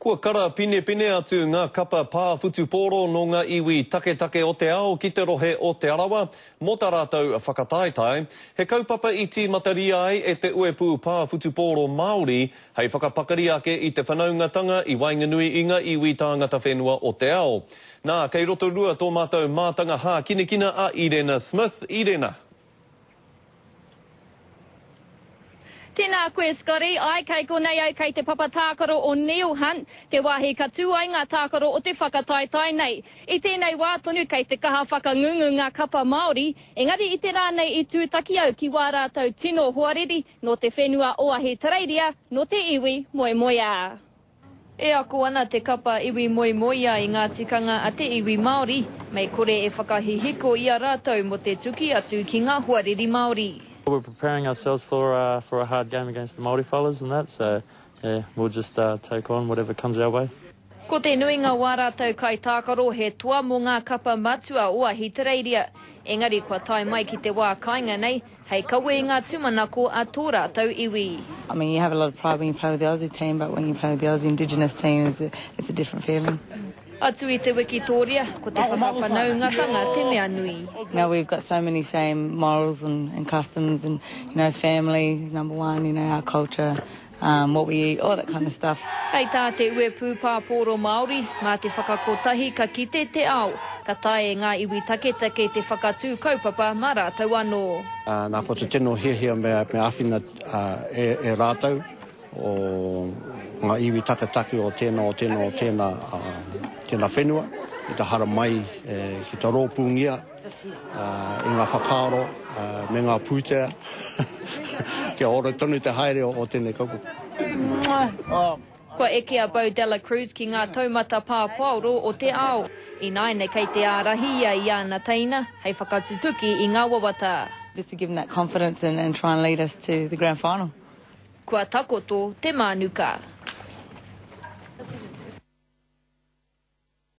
Kua kara pinepine atu ngā kapa pā whutupōro nō ngā iwi taketake o te ao ki te rohe o Te Arawa mō tā rātou whakataetae. He kaupapa i tīmataria ai e te Uepū Pā Whutupōro Māori hei whakapakari ake i te whanaungatanga i waenganui i ngā iwi tāngata whenua o te ao. Nā, kei Rotorua tō mātou mātanga hākinakina a Irena Smith. Irena. Tēnā koe Scotty, āe kei konei au kei te papa tākaro o Neil Hunt, te wāhi ka tū ai ngā tākaro o te whakataetae nei. I tēnei wā tonu kei te kaha whakangungu ngā kapa Māori, engari i te rā nei i tūtaki au ki wā rātou tino hoariri nō te whenua o Ahitereiria, nō te iwi moemoeā. E ako ana te kapa iwi moemoeā i ngā tikanga a te iwi Māori, mei kore e whakahihiko i a rātou mō te tuki atu ki ngā hoariri Māori. We're preparing ourselves for uh, for a hard game against the Māori fellas and that, so yeah, we'll just uh, take on whatever comes our way. Ko te nuinga o ā rātou kaitākaro he toa mō ngā kapa matua o Ahitereiria, engari kua tae mai ki te wā kāinga nei, Hei kawe i ngā tūmanako a tō rātou iwi. I mean you have a lot of pride when you play with the Aussie team but when you play with the Aussie Indigenous team it's a, it's a different feeling. Atu i te wikitōria, ko te whakawhanaungatanga te mea nui. You know, we've got so many same morals and, and customs and, you know, family is number one, you know, our culture. um, what we eat, all that kind of stuff. Hei tā te uepū pāpōro Māori, mā te whakakotahi ka kite te ao, ka taea e ngā iwi taketake te whakatū kaupapa mā rātou anō. Nā, ko te tino hiahia me āwhina e rātou o ngā iwi taketake o tēnā, o tēnā, o tēnā, tēnā whenua i te haramai ki te rōpūngia i ngā whakaaro me ngā pūtea kia ora tonu te haere o tēnei kaupapa. Kua eke a Beau Dela Cruz ki ngā taumata pāpaoro o te ao. Ināiane kei te ārahi ia i āna teina hei whakatutuki i ngā wawata. Just to give them that confidence and, and try and lead us to the grand final. Kua takoto te mānuka.